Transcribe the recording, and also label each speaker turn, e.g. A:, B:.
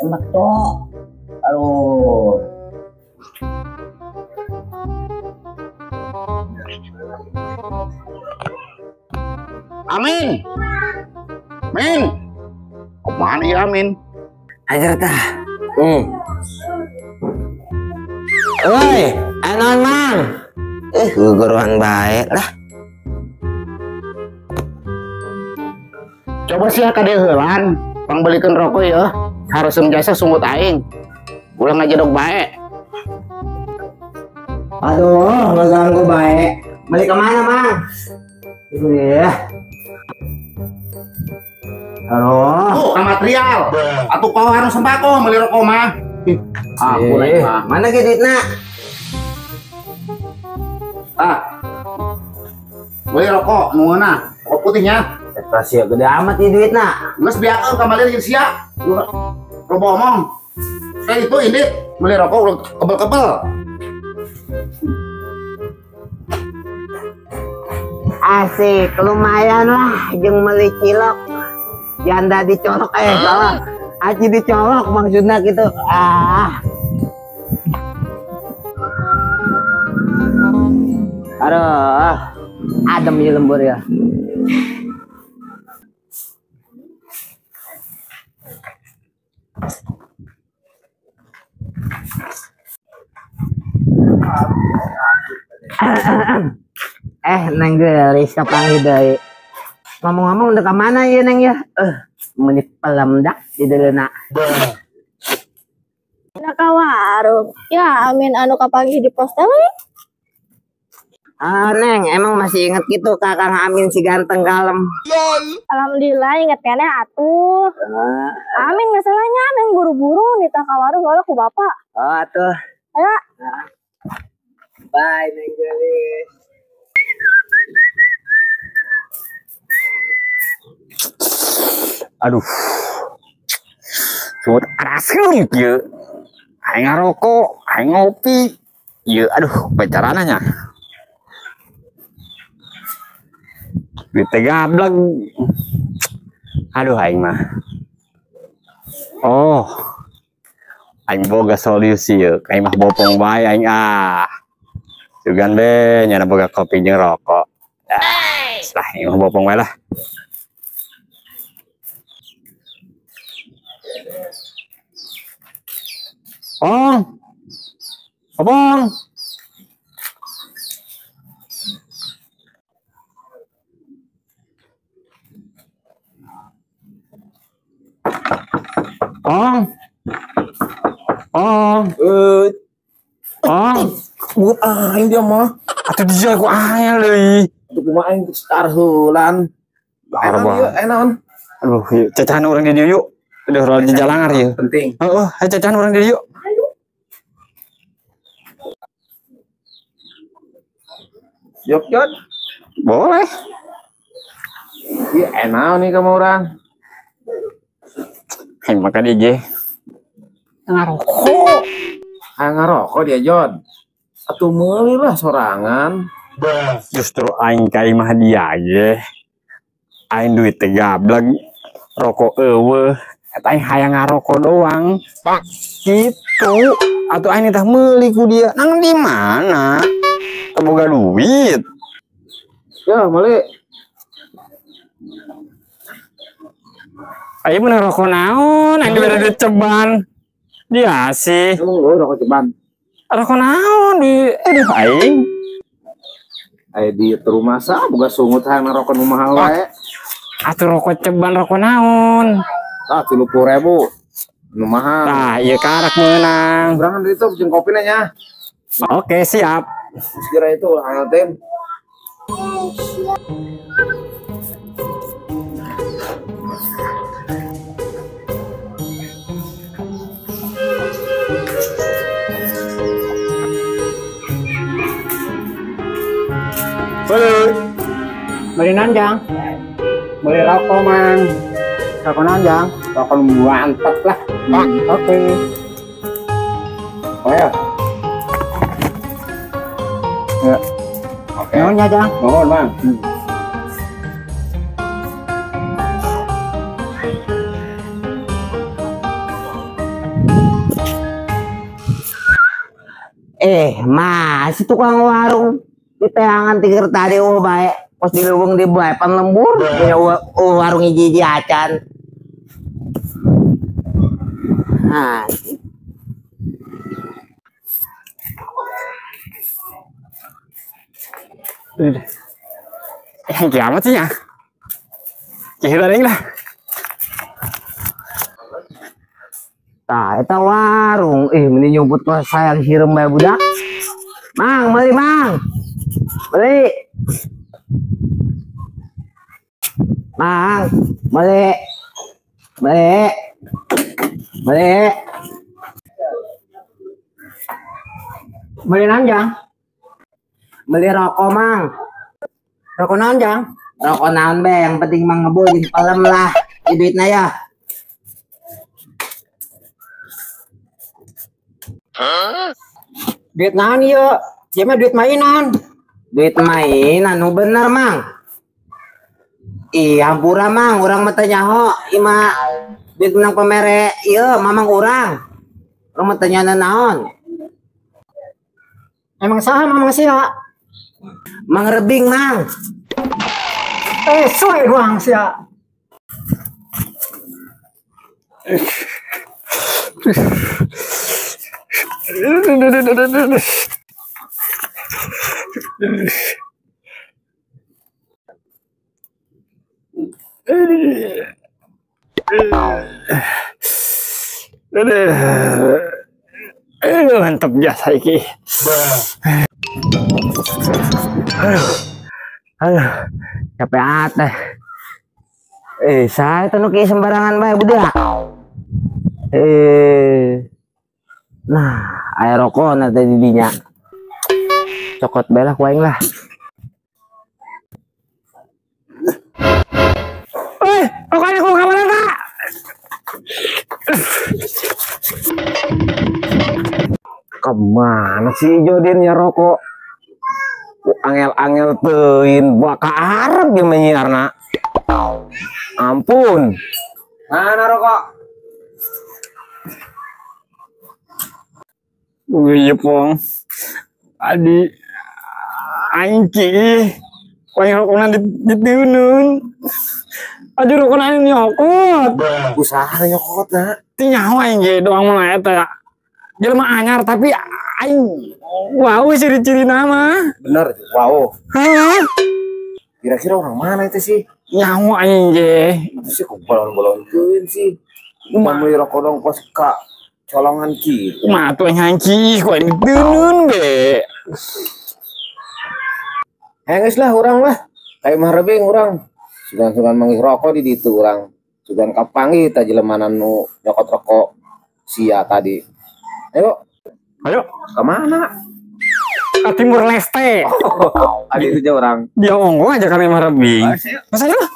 A: Tembak cok. Aduh.
B: Amin. Min. Kemana ya Amin?
A: Ajar tah. Woi, anon mang. Guguruan baik lah.
B: Coba sih kade heulan, pangbelikeun rokok ya. Harus jasa sungut aing. Ulah ngajedog bae.
A: Aduh, ngeganggu bae. Balik kemana, Mang? Iya. Aduh,
B: tuh ka material. Atuh kau harus sembako meuli rokok mah. Aku naik mah.
A: Mana ge duitna?
B: Ah. Beli rokok nu ngeunah, rokok putihnya.
A: Eta sia gede amat ieu duitna.
B: Geus biakeun kamari jeung sia. Loba omong. Kayak itu indit beli rokok ulah kebel-kebel.
A: Asik, lumayan lah jeung meuli cilok. Janda dicolok salah. Aci dicolok maksudnya gitu. Ah. Aduh, adem ya lembur ya. Neng gelis kapanggih deui. Ngomong-ngomong udah kemana ya Neng ya? Menit pelem dak di deleuna.
C: Na ka warung. Ya Amin anu kapanggih di pos teh.
A: Ah, Neng, emang masih inget gitu Kakang Amin si ganteng kalem?
C: Lol. Alhamdulillah inget keneh atuh. Amin nggak salahnya Amin buru-buru nitah ka warung heula ku bapak.
A: Oh, atuh.
C: Ayo.
A: Bye, Neng gelis.
D: Aduh, sungut araskeun kieu. Aing ngarokok, aing ngopi. Ieu aduh, pacarana nya. Duit teh gablek. Aduh aing mah. Oh. Aing boga solusi ieu, aing mah bopong bae aing ah. Sugan be nyana boga kopi jeung rokok. Ah, lah aing mah bopong bae lah. Ong. Opong. Ong. Ong. Ong.
E: Buat aing dia mah.
D: Atuh dia ku aing leuy.
E: Atuh kumaha aing geus arheulan. Enaon?
D: Aduh, yuk cacahan urang di dieu yuk. Aduh, roll jalangar yeuh.
E: Penting.
D: Heeh, hayu cacahan urang di dieu yuk.
E: Yok jod.
D: Boleh.
E: Iya, enak nih kamu orang.
D: Aing makan IG. Ngarokok.
E: Ah, ngarokok dia Jod. Atuh meuli lah sorangan.
D: Justru aing ka imah dia ge. Aing duit teh gablek, rokok eueuh. Eta aing hayang ngarokok doang. Gitu. Atuh aing tah meuli ku dia. Nang di mana? Boga duit.
E: Ya, meuli.
D: Ayo bener rokok naon, aing dibere duit ceban. Dia sih.
E: Emang lu rokok ceban?
D: Rokok naon di aduh aing.
E: Aya di rumah sa boga sungut hayang rokok nu mahal wae.
D: Atuh rokok ceban rokok naon?
E: Ah, 30.000. Nu mahal.
D: Nah, ieu karak meunang.
E: Berangan di itu jeung kopina nya.
D: Oke, siap.
E: Sekira itu hangatin.
D: Beli.
B: Beli nanjang. Beli rokok, Mang. Rokok nanjang. Rokok mantap lah. Oke. Oh ya. Ya. Oke. Nuhun ya, Jang. Nuhun, Mang.
A: Masih tukang warung di teangan tiger tadi oh bae. Pos di leuweung di bae pan lembur punya warung hiji-hiji acan. Nah.
D: Kiamat sih ya. Kira lah.
A: Tah, eta warung. Mending nyumput ke sayang sireum bae budak. Mang, beli mang. Beli. Mang, beli. Beli. Beli.
F: Beli nanjang.
A: Beli rokok, Mang.
F: Rokok nanjang.
A: Rokok naon be, yang penting mang ngebul jeung pelem lah. Di duitna ya.
F: Duit naon ieu? Ieu mah duit mainan.
A: Duit mainan nu bener, Mang. Ih, hampura Mang, urang mah teu nyaho. Ieu mah duit menang pamere ieu mamang urang. Urang mah teu nyaho naon.
F: Emang saha mamang sia?
A: Mang Rebing, Mang.
F: Suwe doang sia.
D: Mantap jasa iki.
A: Aduh, capek ate. Saya teh nu kieu sembarangan bae budak. Nah, aya rokona teh di dinya. Cokot bae lah ku aing lah.
D: Rokoknya ku ka mana ta?
E: Kemana sih Jodin ya rokok? Angel-angel teuin buah ka Arab yang menyiarna. Ampun.
A: Mana rokok?
D: Iya pong. Adi angki. Kau yang rokokna ditiunun. Aduh rokokna nyokot.
E: Usaha nyokot na.
D: Tinyaho aing ge doang mah eta. Jelema anyar tapi aing wow ciri-ciri nama.
E: Bener, wow.
D: Hah?
E: Kira-kira orang mana itu sih?
D: Nyaho aing ge.
E: Itu sih kok balon-balonkeun sih. Cuma beli rokok dong kos ka colongan kieu.
D: Mah atuh aing ki ku aing diteunun ge.
E: Geus lah urang lah. Kayak mah rebing urang. Sugan-sugan manggih rokok di ditu urang. Sugan kapanggih tah jelema nu nyokot rokok sia tadi. Ayo.
D: Ayo.
E: Kemana?
D: Ke Timur Leste.
E: Ada itu aja orang.
D: Dia ongkong aja kami mah rebing. Masa lah.